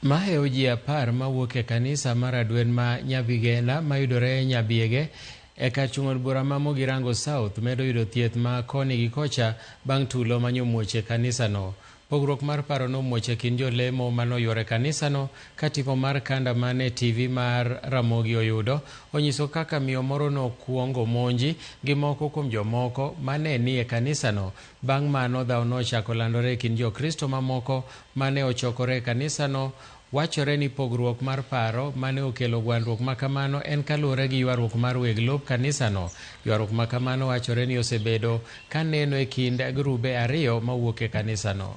Mahewo ji 10 mawuok e kanisa mar Adwen ma Nyabigena mayudore Nyabiege e kar chung' od bura ma Mugirango South medo yudo thieth ma koni gi kocha bang' tulo manyomuoch e kanisano. Pogruok mar paro nomuoch e kind jolemo manoyuoro e kanisano ka tipo mar kanda mane TV mar Ramogi oyudo onyiso kaka miyo moro nokwongo monji gi moko kuom jomoko mane ni e kanisano. Bang' mano dhaw nochako landore e kind Jokristo mamoko mane ochokore e kanisano. Wachore ni pogruok mar paro mane okelo gwandruok ma kamano en kaluwore gi ywaruok mar weg lop kanisano. Ywaruok ma kamano wachore ni osebedo ka neno e kind grube ariyo mawuok e kanisano.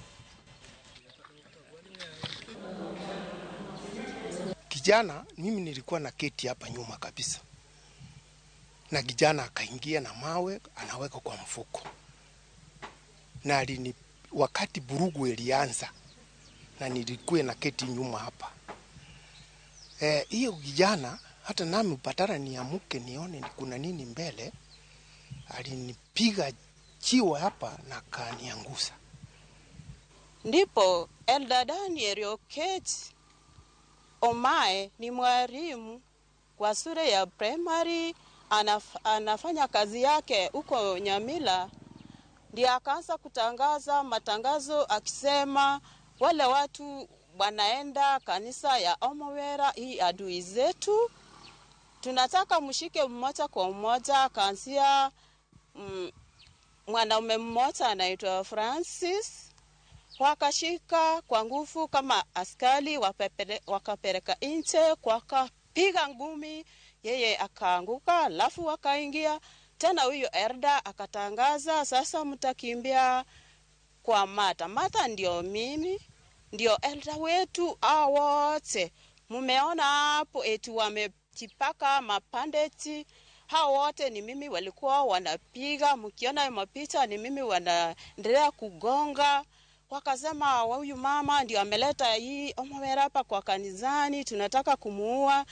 Kijana, mimi nilikuwa na keti hapa nyuma kabisa, na kijana akaingia na mawe anaweka kwa mfuko, na alini, wakati burugu ilianza na nilikuwa na keti nyuma hapa hiyo kijana, hata nami upatara niamuke nione ni kuna nini mbele, alinipiga jiwe hapa na kaniangusa. Ndipo Elder Daniel Okech Omae ni mwalimu kwa shule ya primary, anafanya kazi yake huko Nyamila, ndiye akaanza kutangaza matangazo akisema wale watu wanaenda kanisa ya Omowera, hii adui zetu, tunataka mshike mmoja kwa mmoja. Akaanzia mwanaume mmoja anaitwa Francis, wakashika kwa nguvu kama askari, wakapeleka nje, wakapiga ngumi, yeye akaanguka, alafu wakaingia tena. Huyo Erda akatangaza sasa mtakimbia kwa Mata. Mata ndio mimi, ndio elda wetu hao wote. Mumeona hapo eti wamejipaka mapandeti, hao wote ni mimi walikuwa wanapiga. Mkiona mapicha ni mimi wanaendelea kugonga. Wakasema huyu mama ndio ameleta hii Omowera hapa kwa kanisani, tunataka kumuua.